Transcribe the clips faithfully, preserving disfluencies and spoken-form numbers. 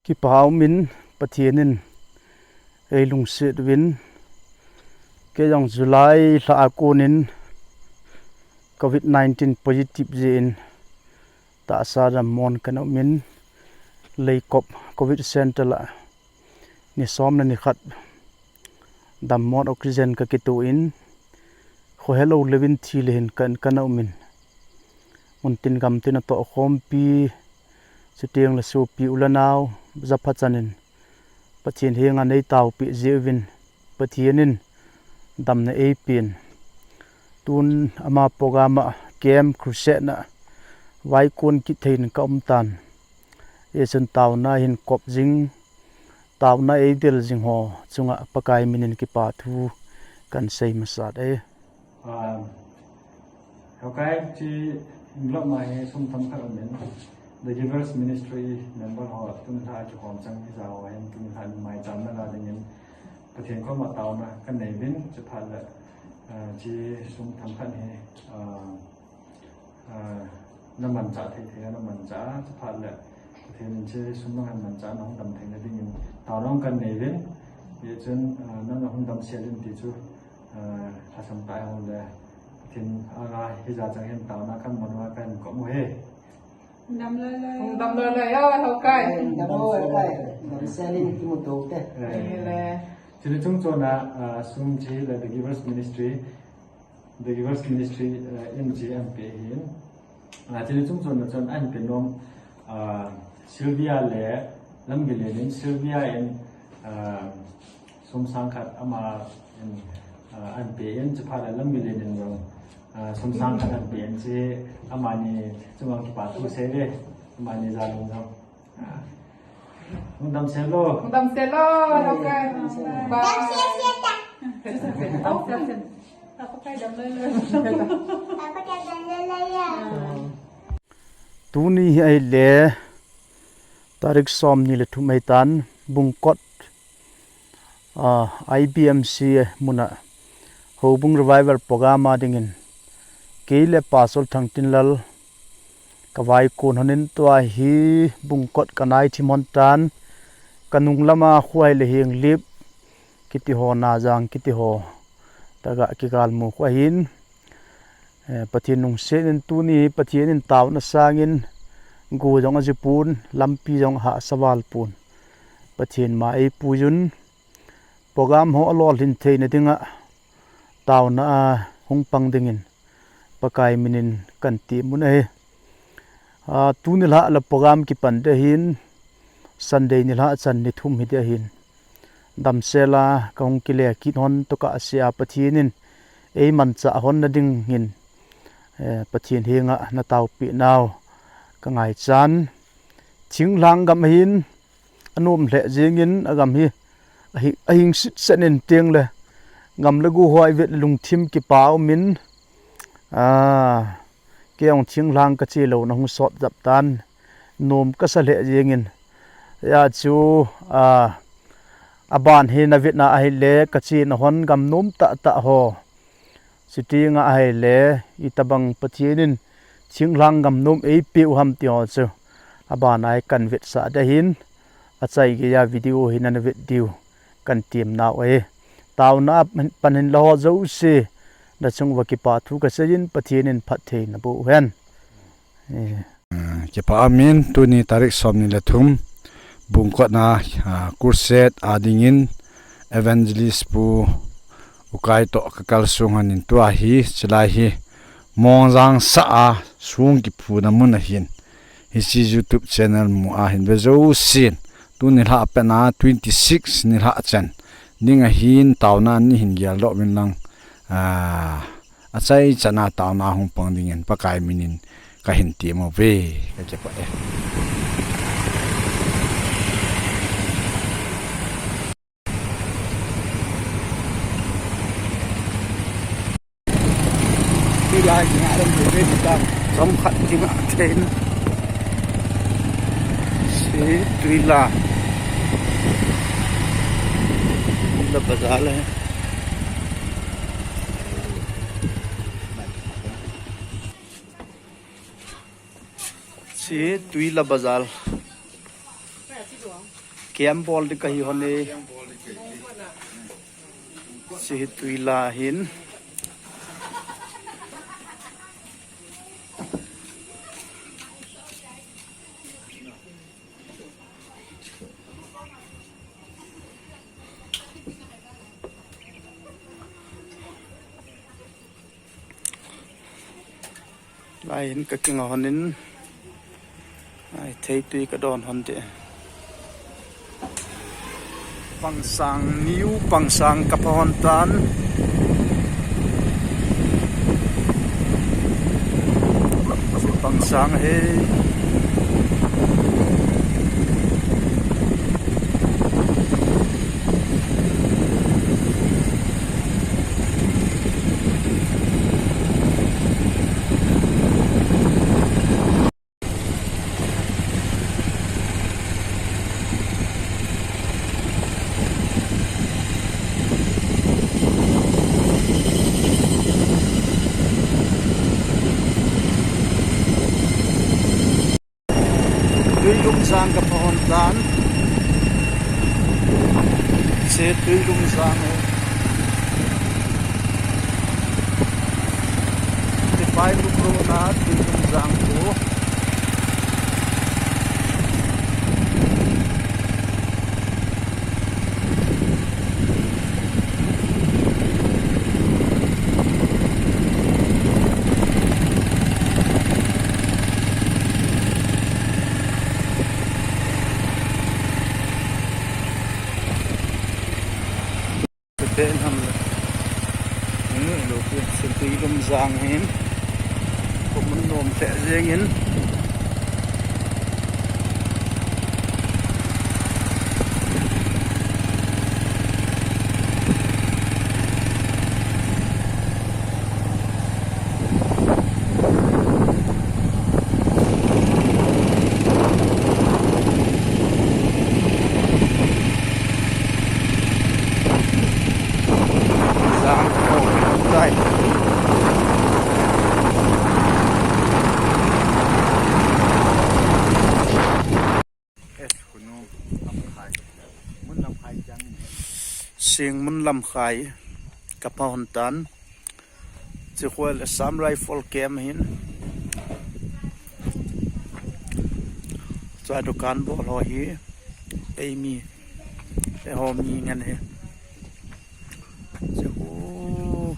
Kipa umin Pathen in eilungset uvin, kei jong July lha a konin covid nineteen positive jeh in tahsa dammon kana umin, Leikop covid center lah ni som le ni khat dammon oxygen kakitoh in, khohelou leuvin thi le hin kan kana umin, muntin gamtin atoh khompi, chuteng le sopi u le nao, japha chanin Pathen henga neitaopeh jeh uvin Pathen in damna eipen. Tun ama program a camp crusade na vaikon kit thei in kaum tan. Hichun taona hin kop jing, taona eidel jing ho chunga Pakai minin kipa thu kahin sei masat e. Ah, Pakai chi blog ma hi sum themkhat umin, The Givers Ministry member ho tun lha kikhom chang hijeh a hin tun lha maicham na la dingin Pathen koma taona kanei uvin, chuphat le, ah, chi sum themkhat hi, ah, ah, namanchah thei thei a namanchah, chuphat le Pathen in chi sum nahung manchah nahung dam theina dingin taona kanei uvin, hichun, ah, nahung damsel in ti chu, ah, lhasam tah hung le Pathen anga hijeh chang hin taona kaman uva kahin kop u ahi. Dam loi loi. Dam loi loi, ya, Pakai. Dam loi loi. Damsel in kimu tou te. Eh. Chule chungchon a, ah, sum chi le The Givers Ministry, The Givers Ministry, eh, in chi ahin pe ahin. Ah, chule chungchon a chun ahin pe nom, ah, Sylvia le Lamgilen in, Sylvia in, ah, sum sang khat ama in, ah, ahin pe in, chuphat le Lamgilen in jong, ah, sum sang khat ahin pe in, chi amani chunga kipa thu sei le, amani jalung jong. Hung damsel o. Hung damsel o, Pakai. Ba. Pakai dam loi loi. Tuni hi ahile, tarik som ni le thum ahitan, Bungkot, ah, I B M C muna Houbung Revival program a dingin kei le Pastor Thangtinlal kavaikon hon in tua hi Bungkot kanai thim hon tan, kanung lama khu ahile Henglep kiti ho, Najang kiti ho, taga kigalmu khu ahin, eh, Pathen lungset in tuni Pathen in taona sangin go jong ajipon, lampi jong ahahsa val pon. Pathen ma eipuiyun, program ho alolhin theina dinga taona a hung pang dingin Pakai minin kahin temun ahi. Ah, tuni lha le program kipan ding ahin, Sunday nilhah chan ni thum hiding ahin. Damsel a kahung kile kit hon tokah sea Pathen in eimanchah hon nadingin, eh, Pathen henga nataopi nau kangaichan. Thinglhang gam ahin, anom lheh jengin agam hi, ahi, ahing sitset in tengle gam le go ho ivet le lungthim kipa umin, ah, kei jong thinglhang kache louna hung sot jep tan, nom kasa lheh jengin. Hijeh chun, ah, aban hi navetna ahile kachena hon gam nom tahtah ho. Chuti nga ahile, itobang Pathen in thinglhang gam nom eipeh u ham ti ho chu abana hi kahin vetsah ding ahin, achaigeiya video hi nana vet diu kahin temnau ahi. Taona a pan hin la ho jouse, nachung uva kipa thu kaseiyin, Pathen in phatthei naboh uhen. Eh. Ah, kipa umin, tuni tarik som ni le thum, Bungkot na, ah, crusade a dingin Evangelist Pu Ukai toh kakalsong hon in tua hi, chulai hi, Mongjang sah a, song kiphuna mun ahin, hiche YouTube channel mu a hin ve jousen, tuni lha a pat na twenty six nilhah chan ding ahin, taona ni hin geldoh uvin lang, ah, achaichan a taona hung pang dingin Pakai minin kahin tem uve, kakipah e. Tui la kinga lam tui ve ta. Chomkhat kinga theina. Hiche tui la. Tui la bazar le. Hiche tui la bazar. Camp bol ding kahi hon e. Hiche hi tui la ahin. Lai hin ka kinga hon in, ai, theitui ka don hon te. Pangsang, New Pangsang ka pha hon tan. Pangsang hi. Tuilung sang ka pha hon tan. Hiche Tuilung sang e. Tipaimukh road na Tuilung sang ko. Tete nam le. Hmm, lo pi, Tuilung sang hin. Ko mun nom te jeng in. Singmun Lamkhai ka pha hon tan. Chukhu le Assam Rifle Camp hin. Chua dukan bol ho hi. Eimi. Eiho mi ngen hi. Chukhu.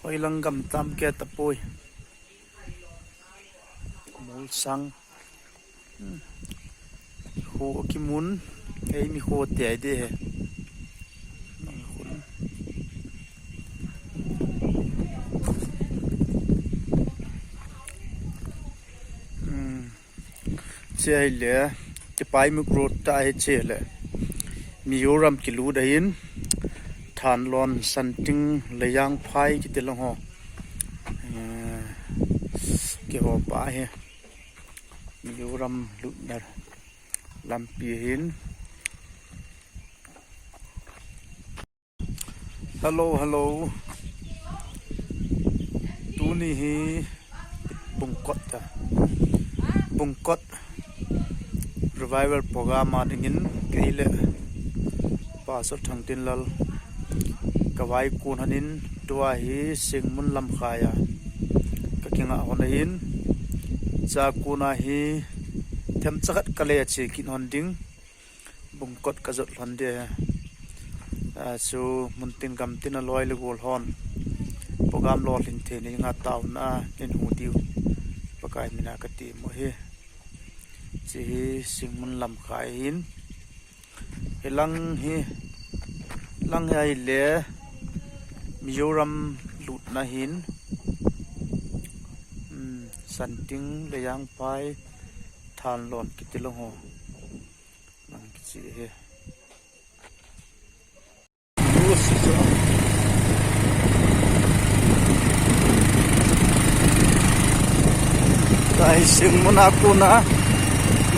Hoilang gam tam ke tapoi. Molsang. Hmm. Kho kimun. Eimi kho te ai de he. Nang khun. Hmm. Hiche hi le, Tipaimukh road ta hiche le. Mizoram kilut ahin, Thanlon, Santing, Leijangphai kiti lang ho. Eh, keiho pa hi. Mizoram lutna lampi ahin. Hello, hello. Tuni hi Bungkot a. Bungkot Revival Program a dingin kei le Pastor Thangtinlal ka vaikun hon in tua hi Singmun Lamkhai a ka kinga hon ahin. Chua kon a hi themcha khat ka le a che kit hon ding. Bungkot ka jot lhon ding. A, chu mun tin gam tin a loi le gol hon program lolhin thei ni nga tauna in hu diu. Pakai mina ka ti mo hi. Hiche hi Singmun Lamkhai hin. Hilang hi, lang hi le Mizoram lutna hin. Hmm, Santing, Leijangphai, Thanlon kiti lang ho. Nang kiche hi. Tua hi Singmun a kona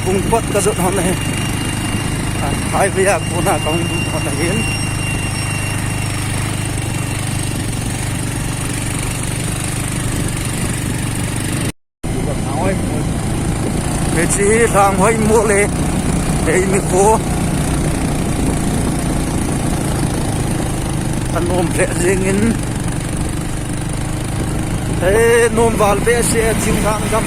Bungkot ka jot hon ahi. Highway a kona ka hung lut hon ahin. Hiche hi Lhanghoi mol e. Eimi kho. Anom lheh jingin. Eh, nom val behseh, Chinthang gam.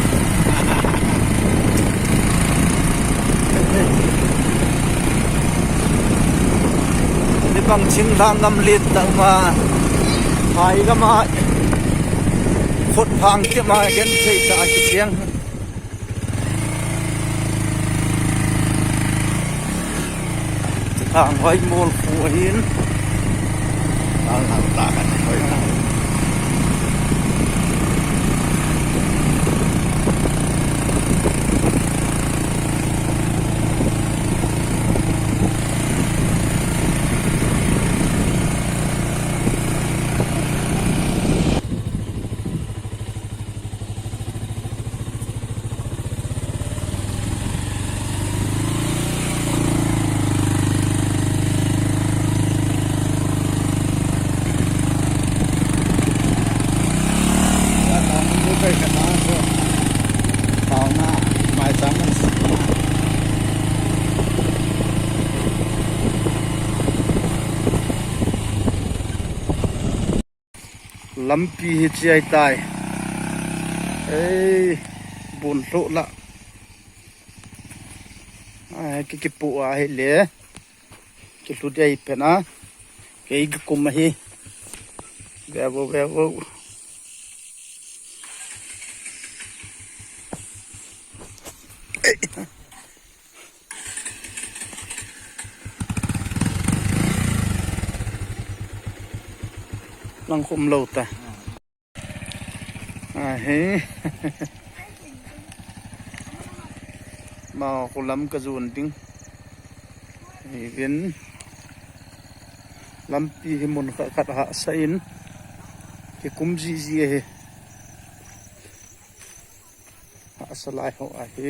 Hibang Chinthang gam let tah ma. Phai gam a. Khut phang kima genthei tah a kicheng. Thang hoi mol khu ahin. Thang hoi ta kan hoi na. Lampi hi chi ahitai. Ei, bun lhuh la. Ai, ki kipu a hi le. Ki lhu dei pen a. Kei ki kum a hi. Ve vo, ve vo. Ei. Lang khum lo ta. Ahi. Ma khu lam ka jon ding. Hivin. Lampi hi mun khat khat hahsa in. Ki kum ji ji ahi. Hahsa lai ho ahi.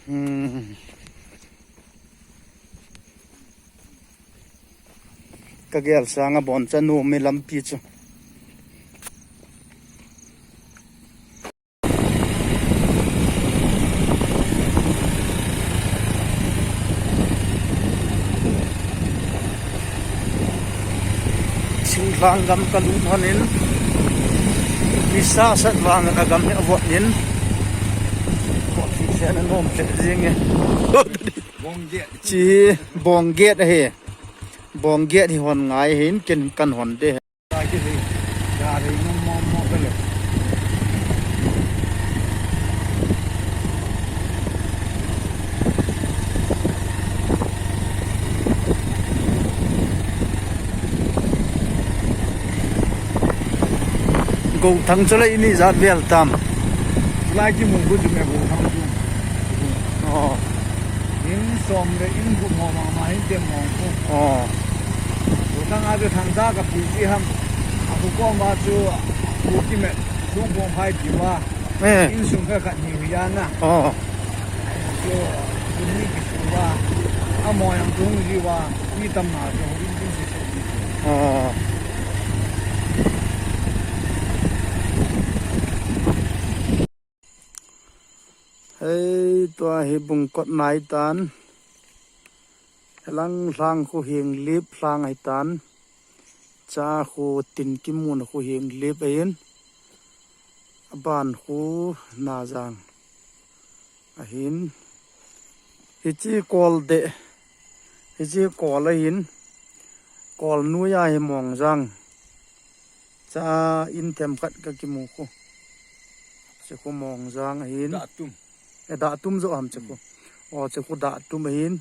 Hmm. Ka gel sang a bon cha nu mi lampi chu. Singlang gam ka lut hon in, mi sa sat vang a gam hi a vot in, vot hi se na nom se jing e. Bong get. Chi bong get ahi. Bong get hi hon ngai hin ken kan hon de. Gouthang chu lei ni jat vel tam. Lai ki mung bu chu me Gouthang chu. Oh. In som le in bu mo ma ma hin te mo. Oh. Gouthang a chu thang ja ka pu ji ham. A ku ko ma chu ku ki me. Sung bong phai ti wa. Eh. In sung ka ka ni wi ya na. Oh. Chu, chu ni ki su wa. A mo yang tung ji wa. Ni tam na chu in tung si se. Oh. Hei, tua hi bung kot nai tan. Helang lhang khu hing lip lhang ahi tan. Cha khu tin kimun khu hing lip ahin. Aban khu na jang. Ahin. Hichi kol de. Hichi kol ahin. Kol nuia hi mong jang. Cha in them khat ka kimu khu. Che khu mong jang ahin. Dah tum. E, dah tum jo ham che khu. O, che khu dah tum ahin.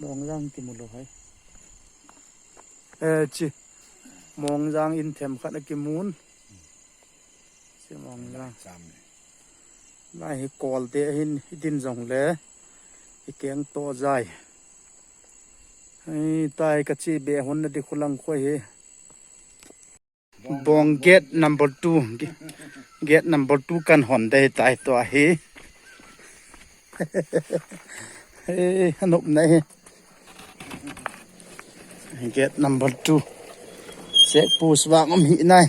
Mong jang kimu lo hai. E, chi. Mong jang in them khat a kimun. Che mong jang. Sam. Lai hi kol te hin hi din jong le. Hi keng to jai. Hi tai ka chi be hon na di khu lang khu hi. Bong gate number two. Ge-, gate number two kan hon dei tai to hi. Hey, anop na hi. Gate number two. Check post vang um hi nai.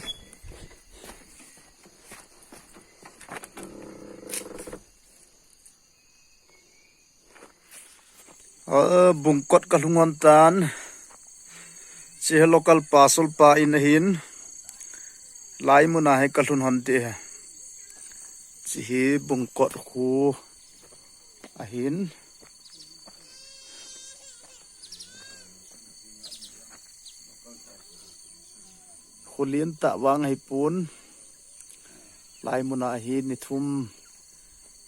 Bungkot kalhung hon tan. Hiche hi local pastor pa in ahin. Lai muna hi kalhun hon te. Hiche hi Bungkot khu ahin. Khu lien tah vang ahipon. Lai muna hi ni thum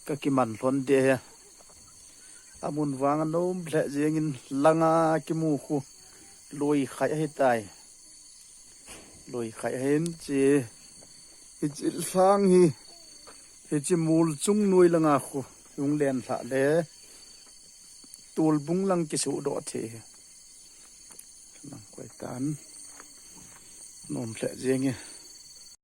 kakiman lhon te hi. Amun vang anom lheh jengin langa kimu khu. Lui khai ahitai. Lui khai ahin hiche. Hiche lhang hi. Hiche mol chung noi langa khu. Hung len lhah le. Tolbung lang kisuhdoh thei hi. Nang koi tan. Nom lheh jeng e.